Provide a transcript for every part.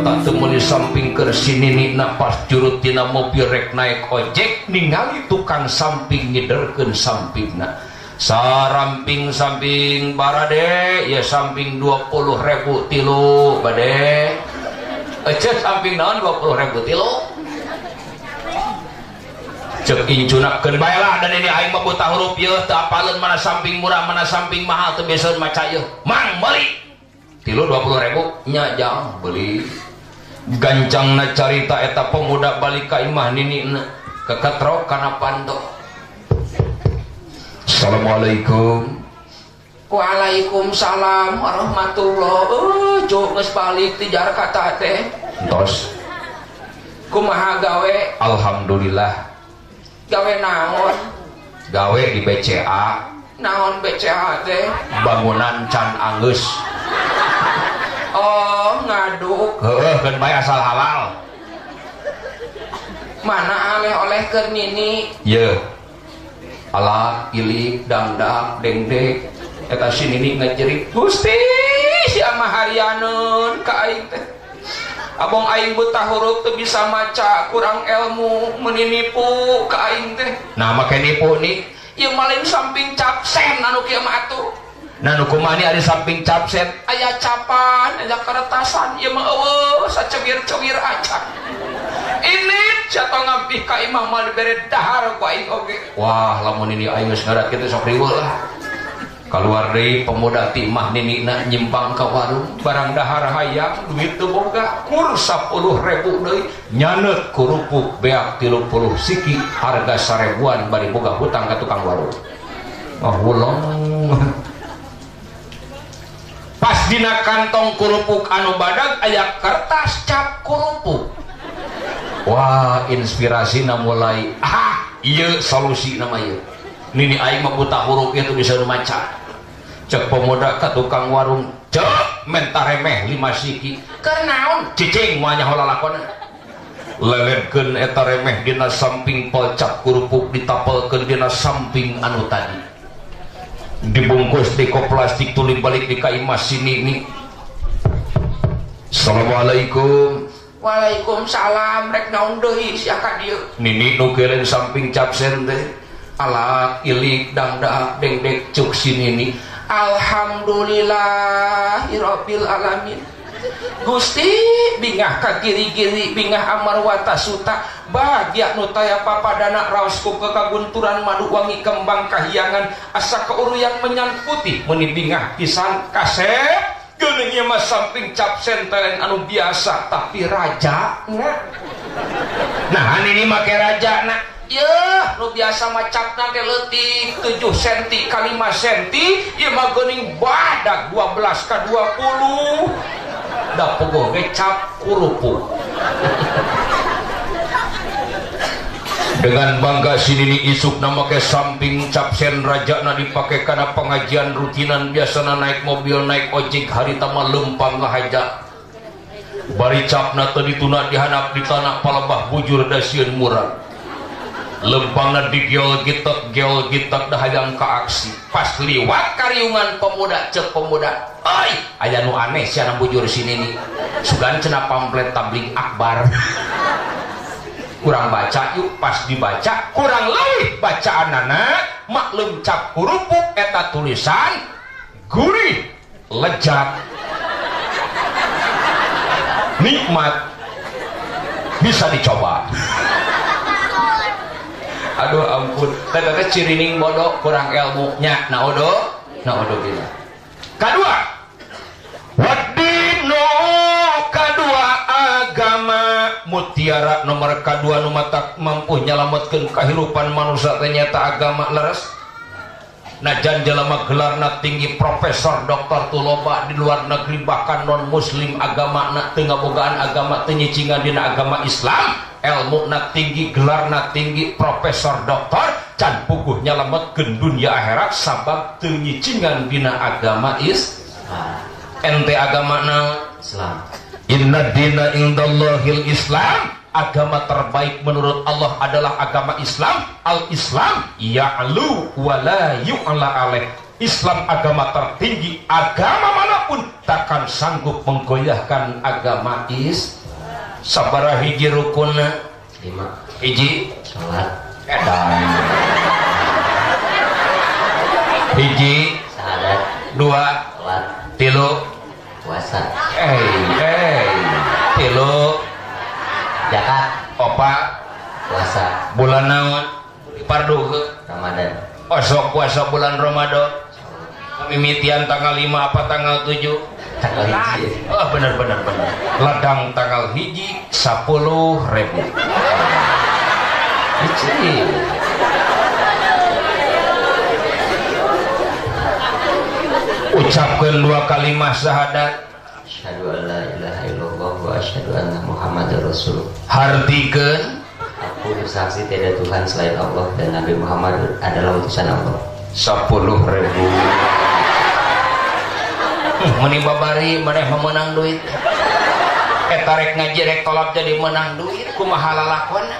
Jakarta teu meuli samping keur si ninina. Pas jurut tina mobil rek naik ojek, ningali tukang samping ngiderkeun sampingna. Saramping samping barade ya, samping 20.000 tilu bade. Ece, samping naon 20.000 tilu? Cek incuna, keun bae lah, dan ini aing mah buta huruf ieu, teu apaleun mana samping murah, mana samping mahal, teu biasa maca ieu. Mang, meuli tilu 20.000 nya, jang beli. Gancangna carita, eta pemuda balik ka imah ninina, keketrok kana panto. Assalamualaikum. Waalaikumsalam warahmatullah. Eh, cuk, geus balik ti Jakarta teh? Tos. Kumaha gawe? Alhamdulillah. Gawe naon? Gawe di BCA. Naon BCA teh? Bangunan can anggeus. Oh, ngaduk. Heeh, keun bae asal halal. Mana oleh-oleh keur nini? Ye, ala ilik dangdak dengdek. Eta si nini ngajerit, Gusti, sia mah harianeun ka aing teh. Abong aing buta huruf, teu bisa maca, kurang ilmu, meuni nipu ka aing teh. Nah, make nipu nih? Ieu mah lain samping capsen anu kieu mah atuh. Nah, nu kumaha nih ari samping capsen? Aya capan, aya kertasan, ieu mah eueuh, sacewir-cewir acan. Ini jatuh ngampih ka imah, mah dibere dahar ku aing oge. Wah, lamun ini aing geus ngadat kitu sok riweuh lah. Keluar deui pemuda ti imah ninina, nyimpang ka warung, barang dahar hayang, duit teu boga, kur 10.000 deui. Nyaneut kerupuk beak 30 siki harga 1.000-an, bari boga hutang ka tukang warung. Ah, huleng. Pas dina kantong kerupuk anu badag aya kertas cap kerupuk. Wah, inspirasi mulai. Ah, iya, solusi nama ieu. Nini aing mah buta huruf itu bisa maca. Cek pemuda ka tukang warung, cek menta remeh 5 siki. Keur naon? Cicing, moal nyaho lalakonna. Leledkeun eta remeh dina samping pelcap kerupuk, ditapelkeun dina samping anu tadi, dibungkus di ko plastik, tuluy balik di ka imah si nini. Assalamualaikum. Waalaikumsalam. Rek naon deui sia ka dieu? Nini nu keureun samping capsen teh. Alak ilik dangdak dengdek. Cuk si nini, Alhamdulillahirabbil alamin. Gusti, bingah ka giri-giri, bingah amarwata suta, bahagia nu taya papadana, raos ku kekagunturan madu wangi kembang kahyangan, asa keuruyang menyan putih, meuni bingah pisan. Kasep geuning ieu mah samping capsen teh anu biasa, tapi raja. Nah, ini make raja nah. Yeuh, nu biasa mah capna teh leutik 7 cm kali 5 cm, ieu mah geuning badag 12 ka 20. Da pogo ge cap kerupuk. Dengan bangga si nini isuk na make samping capsen raja na, dipake kana pengajian rutinan. Biasana naik mobil, naik ojek, harita mah lempang ngahaja, bari capna teu dituna dihandap di tanah palebah bujur da sieun murag. Lempangna digeol gitek geol gitek, dah hayang ka aksi. Pas liwat kariungan pemuda, cek pemuda, "Oi, aya nu aneh sia bujur sini nih, sugan cenah pamflet tabligh akbar, kurang baca yuk." Pas dibaca, kurang leuwih bacaanana maklum cap kerupuk eta tulisan gurih, lezat, nikmat, bisa dicoba. Aduh ampun, teh teh cirining bodoh, kurang ilmunya. Naodo naodo bila kadua wadino, kadua agama mutiara nomor kadua nu matak mampu nyalametkeun kahirupan manusia teh nyaeta agama. Leres, najan jelema gelarna tinggi, profesor, doktor tu loba di luar negeri, bahkan non muslim, agama na teu ngabogaan agama, teu nyicingan dina agama Islam, ilmu na tinggi, gelarna tinggi, profesor, doktor, can puguh nyalametkeun dunia akhirat, sabab teu nyicingan dina agama Islam. Ente agama naon? Islam. Inna dina indallahil Islam. Agama terbaik menurut Allah adalah agama Islam. Al-Islam ya'lu wa la yu'la alaih. Islam agama tertinggi, agama mana apapun takkan sanggup menggoyahkan agama is. Sabaraha hiji rukunna? 5. Hiji salat. Edan. Hiji syahadat. 2 salat. 3 puasa. Tilu zakat. 4 puasa. Bulan naon? Fardu Ramadan. Osok puasa bulan Ramadan. Mimitian tanggal 5 apa tanggal 7? Tanggal 1. Oh, bener. Ladang tanggal 1 10.000. Hiji. Ucapkeun 2 kalimat syahadat. Asyhadu an la ilaha illallah wa asyhadu anna Muhammadar Rasulullah. Hartikeun aku bersaksi tiada Tuhan selain Allah dan Nabi Muhammad adalah utusan Allah. 10.000. Meni babari maneh memenang duit. Eta rek ngaji rek tolap jadi menang duit kumaha lalakonna?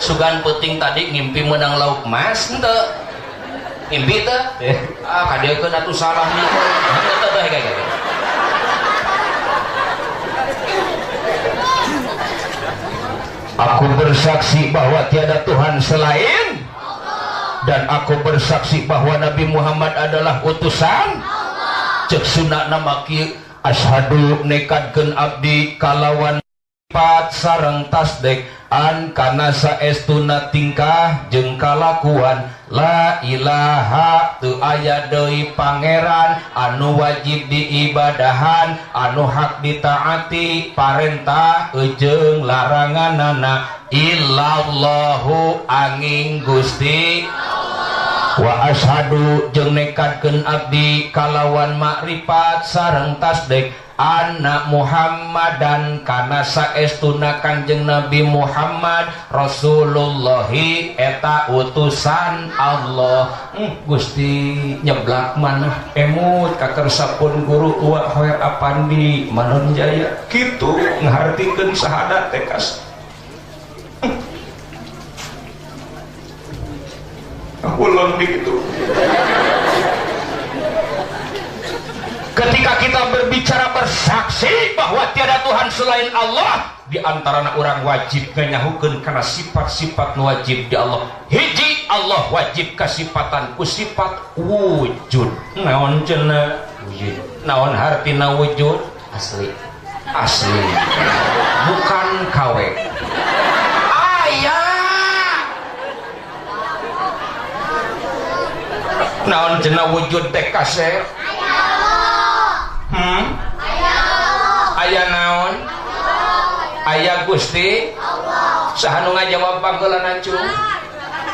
Sugan peuting tadi ngimpi menang lauk mas henteu. Ngimpi teh? Ah kadiekeun atuh salah nih. Henteu teh hege. Aku bersaksi bahwa tiada Tuhan selain Allah dan aku bersaksi bahwa Nabi Muhammad adalah utusan Allah. Cek sunah nama kieu asyhadu nekadkeun abdi kalawan pat sareng tasdek an kana saestuna tingkah jeung kalakuan la ilaha teu aya deui pangeran anu wajib diibadahan anu hak ditaati parentah jeung laranganana illallahu angin Gusti Allah. Wa asyhadu jeung nekadkeun abdi kalawan makrifat sareng tasdek anak Muhammadan kana saestuna Kangjeng Nabi Muhammad Rasulullahi eta utusan Allah. Gusti nyeblak manah emut kakersapun guru Uwa Hoer Apandi Manonjaya kitu ngahartikeun syahadat teh kas. Aku gitu. Ketika kita berbicara bersaksi bahwa tiada Tuhan selain Allah, di antara orang wajib nganyahukeun kana sifat-sifat nu wajib di Allah. Hiji, Allah wajib kasipatan ku sifat wujud. Naon cenah? Wujud. Naon hartina wujud? Asli. Asli. Bukan KW. Aya. Naon cenah wujud teh kasep? Aya naon? Aya Gusti Allah. Saha nu ngajawab panggelan acung?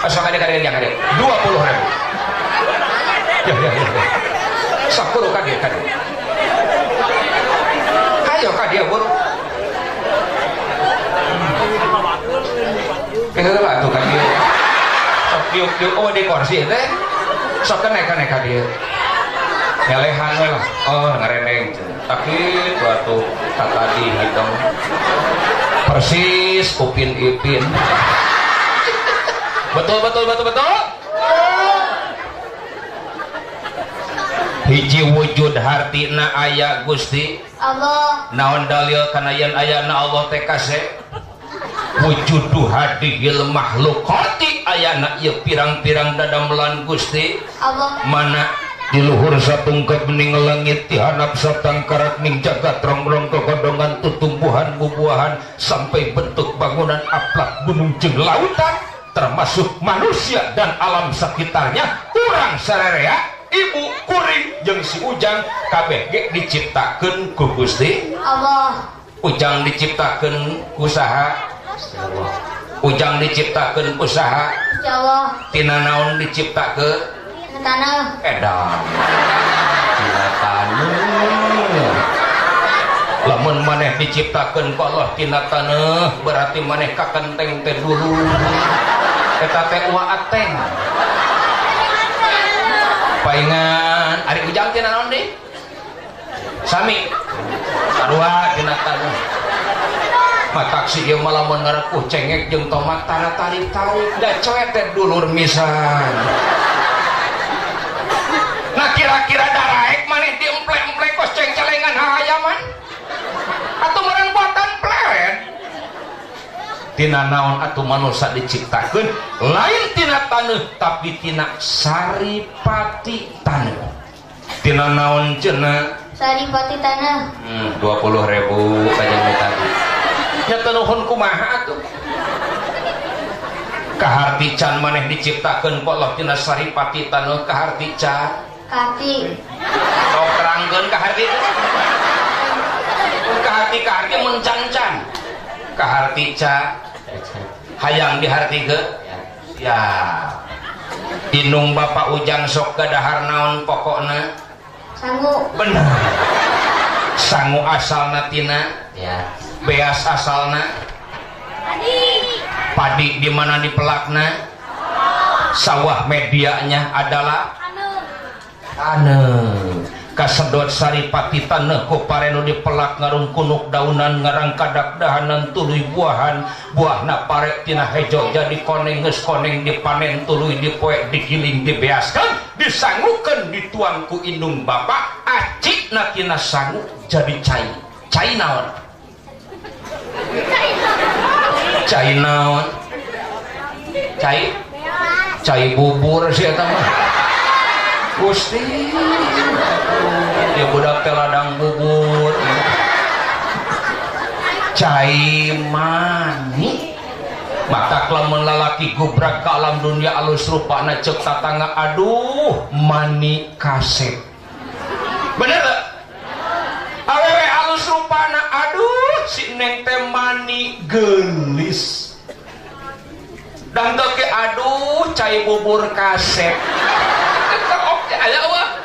Asa kade kade yang kade. 20.000. Ya ya ya. 10 kade kade. Ayo kade buru. Heula atuh kade. Sok diuk-diuk oh di kursi teh. Sok kene kade. Ngelehan we lah. Oh ngarendeng cenah. Tapi itu atuh tadi hitung persis Upin Ipin. Betul betul betul betul. Hiji wujud hartina aya Gusti Allah. Naon dalil kana yen ayana Allah teh kase? Wujudu hadihil makhluqati ayana ieu pirang-pirang dadamelan Gusti Allah. Mana di luhur satungkep ning langit dihanap satangkarat ning jagat rongrong kekodongan tutumbuhan bubuahan sampai bentuk bangunan aplak gunung jeung lautan termasuk manusia dan alam sekitarnya urang sarerea ibu kuring jeung si Ujang kabeh ge diciptakeun ku Gusti Allah. Ujang diciptakeun ku saha? Allah. Ujang diciptakeun ku saha? Allah. Tina naon diciptakeun? Tanah. Edan. Tina taneuh. Lamun maneh diciptakeun ku Allah tina taneuh berarti maneh kakenteng teh dulu. Eta teh uwa ateng. Paingan ari Ujang tina naon deui? Sami. Sarua tina taneuh. Matak si ieu mah lamun ngarekuh cengek jeung tomat tara tarik-tarik da coet teh dulur misan. Nah kira-kira daraek maneh diemplek-emplek kos cengceleng gorengan hahayaman atau meureun buatan pleret. Tina naon atuh manusia diciptakeun lain tina taneuh tapi tina saripati taneuh. Tina naon cenah? Saripati taneuh. 20.000 kajian tadi. Nya teu nuhun kumaha atuh? Kaharti can maneh diciptakeun ku Allah tina saripati taneuh kaharti can. Kaharti. Sok terangkeun kaharti. Kaharti kaharti mun can-can. Kaharti ca hayang dihartikeun ya. Inung Bapak Ujang sok gadahar naon pokokna? Sangu. Bener. Sangu asalna tina ya. Beas asalna padi. Padi di mana dipelakna? Sawah medianya adalah taneuh. Kasedot saripati taneuh ku parenu dipelak ngarungkunuk daunan ngarangkadak dahanan tuluy buahan buahna pare tina hejo jadi koneng geus koneng dipanen tuluy dipoek digiling dibeaskeun disangukeun dituang ku indung bapa acikna tina sangu jadi cai. Cai naon? Cai naon? Cai cai bubur sih eta mah. Gusti ya budak teh ladang bubur cai mani maka lamun lalaki gubrak ke alam dunia alus rupana ceuk tatangga aduh mani kasep bener teu awewe alus rupana aduh si neng teh mani geulis dan teu ke aduh cai bubur kasep. Aya wah.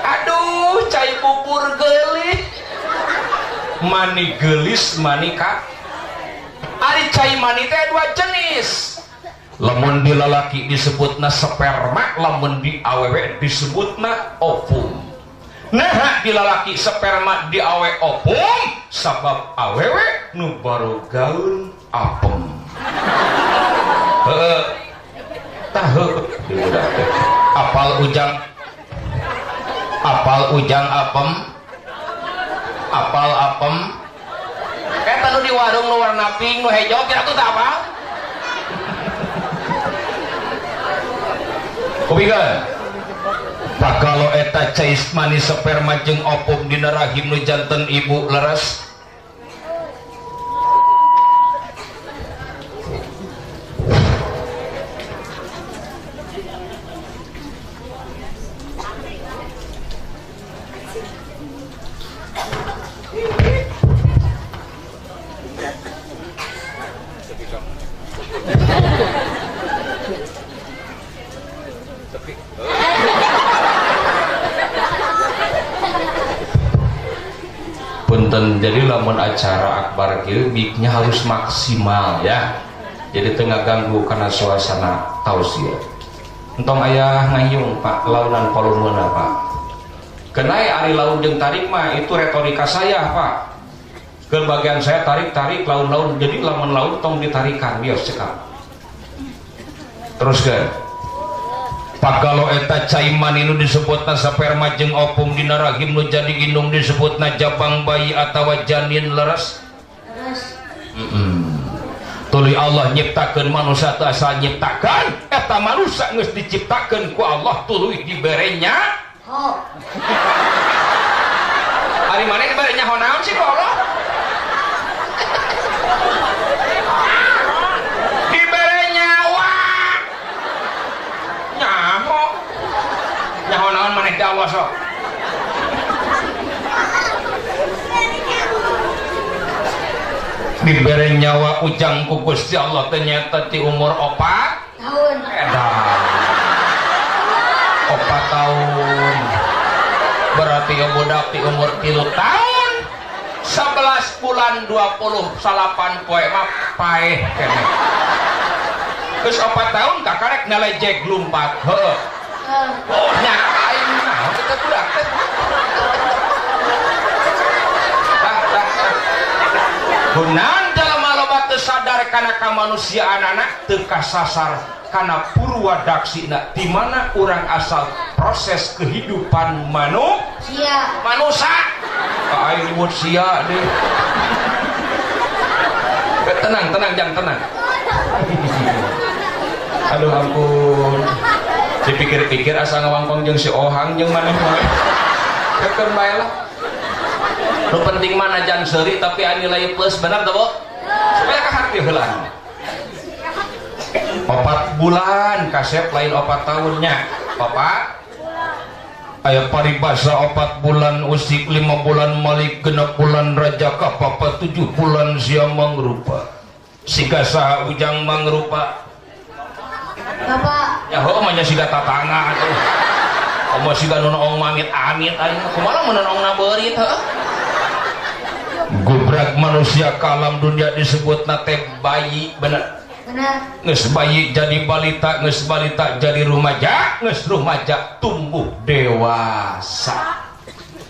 Aduh cai bubur geulis mani geulis mani ka ari cai mani teh dua jenis lamun di lalaki disebutna sperma lamun di awewe disebutna ovum. Nah di lalaki sperma di awe ovum sabab awewe nu barogaeun apem. Heeh tahu di budak teh apal ujang apem apal apem eta nu di warung nu warna pink nu hejo kira tuh teu apal kupikeun pakalo eta cai manis sperma jeung ovum dina rahim nu janten ibu leres. Punten, jadi lamun acara akbar kieu mic-nya harus maksimal ya. Jadi teu ngaganggu kana suasana tausiah. Entong aya ngayung Pak launan volumena Pak. Kenai ari laun jeung tarik mah itu retorika saya Pak. Ke bagian saya tarik-tarik laun-laun jadi lamun laun tong ditarikan bios cekap. Teruskeun. Pakalo eta cai mani nu disebutna sperma jeung ovum dina rahim nu jadi indung disebutna jabang bayi atawa janin leres. Leres. Tuluy Allah nyiptakeun manusia teu asal nyiptakeun eta manusia geus diciptakeun ku Allah tuluy dibere nya ho. Ari maneh dibere nyaho naon sih ku Allah? Dibere nyawa. Nyaho. Nyaho naon maneh da Allah sok. Dibere nyawa ujang ku Gusti Allah teh nyaeta ti umur 4 tahun. Edan. 4 tahun. Berarti ya budak di umur 3 tahun 11 bulan 28 poe mah paeh keneh. Geus 4 tahun kakarek nalejeg lumpat. Heeh. Oh nya aing naon teh budak teh. Gunaon jalma loba teu sadar kana kamanusiaanana teu kasasar kana purwadaksina di mana urang asal proses kehidupan manusia. Manusia. Ka aing nyebut sia deh. Tenang, tenang, jangan tenang. Aduh ampun. Dipikir-pikir asa ngawangkong jeung si Ohang jeung maneh mah. Keun bae lah. Nu penting mah najan seuri tapi aya nilai plus, bener teu, Bu? Supaya kaharti heula. 4 bulan kasep lain 4 tahunnya. 4 aya paribasa 4 bulan usik 5 bulan malik 6 bulan raja kapapa 7 bulan sia mangrupa. Siga saha ujang mangrupa? Bapak. Ya heuh mah nya siga tatangga atuh. Komo siga nu noong mamit-amit aing kumaha mun noongna beurit heuh. Gubrak manusia ka alam dunia disebutna teh bayi, bener. Benar. Geus bayi jadi balita, geus balita jadi rumaja, geus rumaja tumbuh dewasa.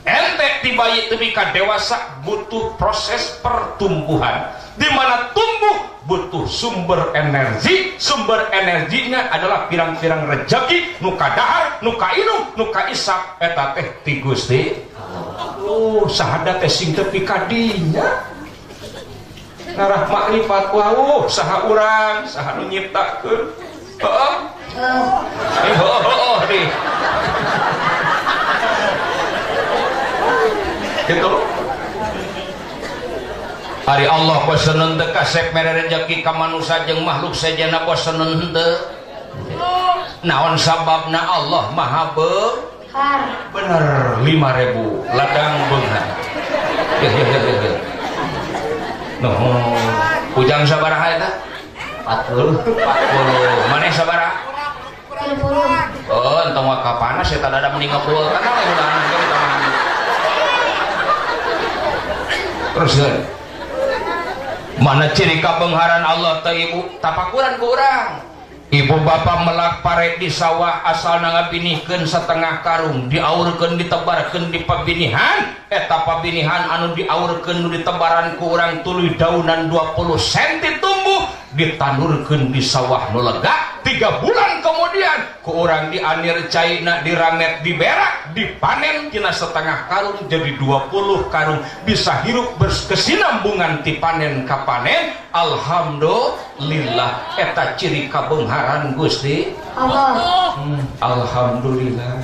Ente ti bayi tepi ka dewasa butuh proses pertumbuhan. Di mana tumbuh butuh sumber energi, sumber energinya adalah pirang-pirang rejeki nu kadahar, nu kainum, nu kaisap eta teh ti Gusti. Oh, sahadat teh sing tepi ka dinya. Ngarah makrifat wau saha urang saha nu nyiptakeun heuh heuh heuh deh gitu. Ari Allah boseun teu kasep mere rejeki ka manusa jeung makhluk sejenna boseun henteu. Naon sababna Allah Maha Beunghar? Bener 5.000 ladang beunghar. Ya ya ya ya. Nuhun. Ujang sabaraha eta? 40. 40. Maneh sabaraha? 30. Oh, entong mah kapanas eta dada mending ngebul kana we ulangan ge tambahan. Terus kan. Mana ciri kabeungharan Allah teh ibu? Tapakuran ku urang. Ibu bapak melak pare di sawah asalna ngabinihkeun setengah karung, diaurkeun ditebarkeun di pabinihan, eta pabinihan anu diaurkeun nu ditebaran ku urang tuluy daunan 20 senti tumbuh, ditandurkeun di sawah nu lega, 3 bulan kemudian ku urang dianir caina, diramet, diberak, dipanen tina setengah karung jadi 20 karung, bisa hirup berkesinambungan ti panen ka panen. Alhamdulillah eta ciri kabeungharan Gusti Allah. Alhamdulillah.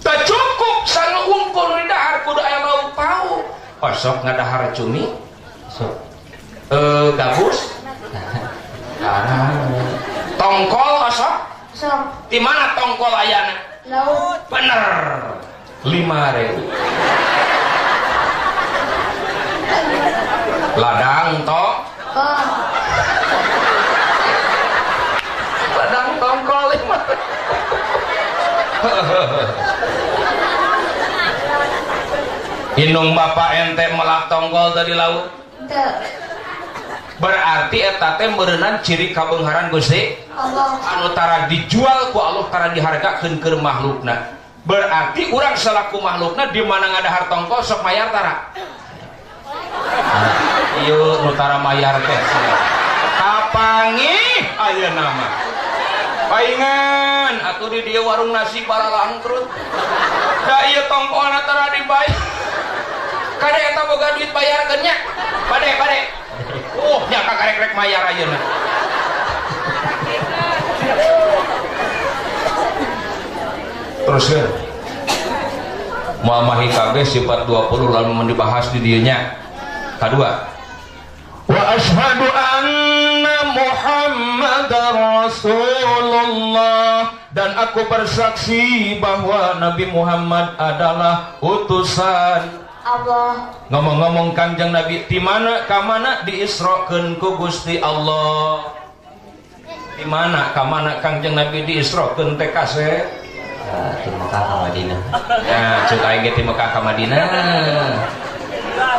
Tak cukup sangu unggul di dahar kudu aya lauk pauk. Osok ngadahar cumi, sok. Gabus. Tongkol osok? Sok. Di mana tongkol ayana? Laut. Bener. 5.000. Ladang tong. Oh. Ladang tongkol 5.000. Inung bapak ente melak tongkol dari laut? Teu. Berarti eta teh meureunnan ciri kabeungharan Gusti Allah. Anu tara dijual ku Allah tara dihargakeun keur makhlukna. Berarti urang salaku makhlukna di mana ngadahar tongkol sok mayar tara? Ieu nu tara mayar teh. Kapanggih ayeuna mah. Paingan atuh di dieu warung nasi baralangkrut. Da ieu tongkolna tara dibayar. Kade eta boga duit bayarkeun nya. Bade bade. Nya kakarek-rek mayar ayeuna. Terus kan. Moal mahi kabeh sifat 20 lalu mun dibahas di dieu nya. Kadua. Wa asyhadu anna Muhammadar Rasulullah, dan aku bersaksi bahwa Nabi Muhammad adalah utusan Allah. Ngomong-ngomong Kanjeng Nabi di mana ka mana diisrokeun ku Gusti Allah? Di mana ka mana Kanjeng Nabi diisrokeun teh kasep? Di Mekah ka Madinah. Nah, ceuk aing ge ti Mekah ka Madinah.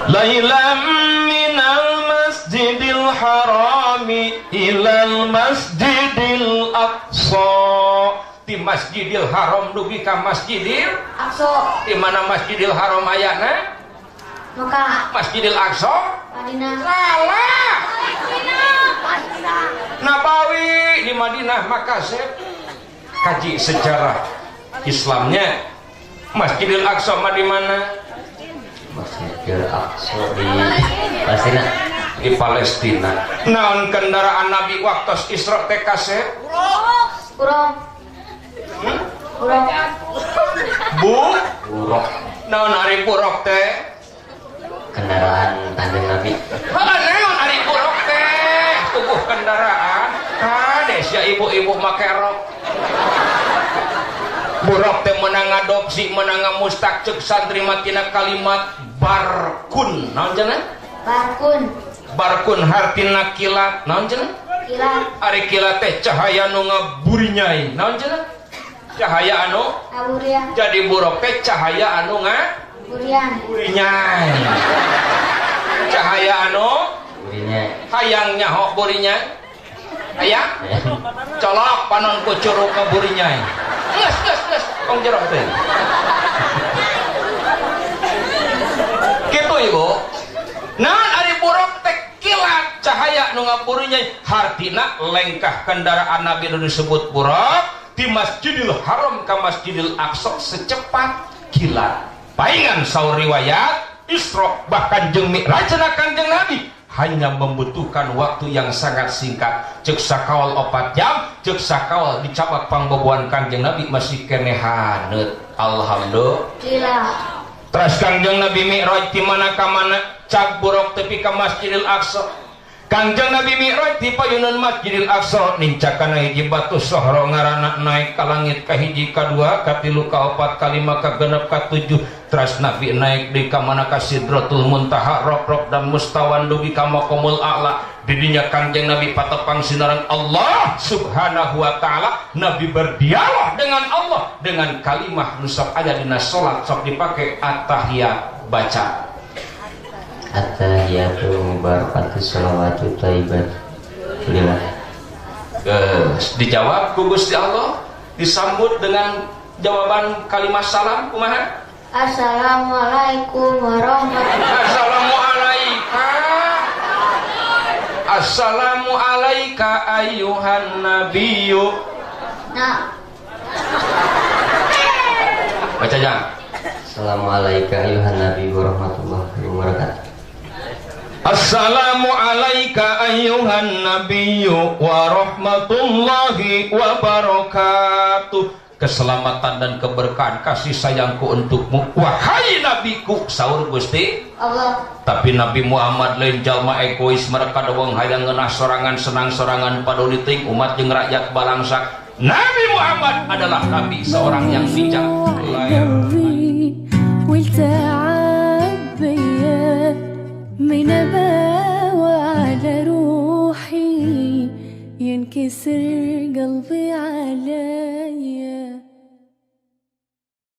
Lailam minal masjidil harami ilal masjidil aqsa. Di Masjidil Haram dugi ka Masjidil Aqsa. Di mana Masjidil Haram ayana? Mekah. Masjidil Aqsa? Madinah. Salah. Nabawi di Madinah. Maka saya kaji sejarah Islamnya. Masjidil Aqsa mah di mana? Masjidil Aqsa di Palestina. Di Palestina. Naon kendaraan Nabi waktu Isra teh kasep? Buruk. Buruk. Bu? Buruk. Naon ari buruk teh? Kendaraan Kanjeng Nabi. Heeh, naon ari buruk teh? Tubuh kendaraan. Kades ya ibu-ibu make rok. Buruk teh menang adopsi, menang mustak cek santri matina kalimat barkun. Naon cenah? Barkun. Barkun hartina kilat. Naon cenah? Kilat. Ari kilat teh cahaya nu ngaburinyai. Naon cenah? Cahaya anu ngaburian. Jadi buruk teh cahaya anu ngaburian. Burinyai. Cahaya anu burinyai. Hayang nyaho burinyai. Hayang? Colok panon ku curug ka burinyai. Geus geus geus tong jero teh. Kitu ibu. Naon ari buruk teh kilat cahaya nu ngaburinyai, hartina lengkah kendaraan Nabi nu disebut buruk di Masjidil Haram ke Masjidil Aqsa secepat kilat. Paingan saur riwayat Isra bahkan jeung Mi'rajna Kanjeng Nabi hanya membutuhkan waktu yang sangat singkat. Ceuk sakaol 4 jam, ceuk sakaol dicabat pangboboan Kanjeng Nabi masih keneh haneut. Alhamdulillah. Terus Kanjeng Nabi Mi'raj di mana ka mana? Cag buruk tepi ka Masjidil Aqsa. Kanjeng Nabi Mi'raj di payunan Masjidil Aqsa nincak kana hiji batu sohro ngaranna naik ka langit ka hiji ka dua ka tilu ka opat ka lima ka genep ka tujuh. Terus Nabi naik di ka mana ka Sidratul Muntaha rok-rok dan mustawan dugi ka Maqamul A'la. Didinya Kanjeng Nabi patepang sinaran Allah Subhanahu wa taala. Nabi berdialog dengan Allah dengan kalimah nu sok aya dina salat sok dipake attahiyat baca. At-tahiyatu mubarakatuh sholawatu thayyibat. Lillah. Dijawab ku Gusti Allah, disambut dengan jawaban kalimat salam kumaha? Assalamualaikum warahmatullahi. Assalamualaikum. Assalamualaika ayyuhan nabiyyu. Nah. Baca jang. Assalamualaikum ayyuhan nabiyyu warahmatullahi wabarakatuh. Assalamualaika ayyuhan nabiyyu warahmatullahi wabarakatuh. Keselamatan dan keberkahan kasih sayangku untukmu wahai nabiku, saur Gusti Allah. Tapi Nabi Muhammad lain jalma egois, mereka deweng hayang ngeunah sorangan senang sorangan paduli teuing umat jeung rakyat balangsak. Nabi Muhammad adalah nabi seorang yang bijak. من وعلى روحي ينكسر قلبي على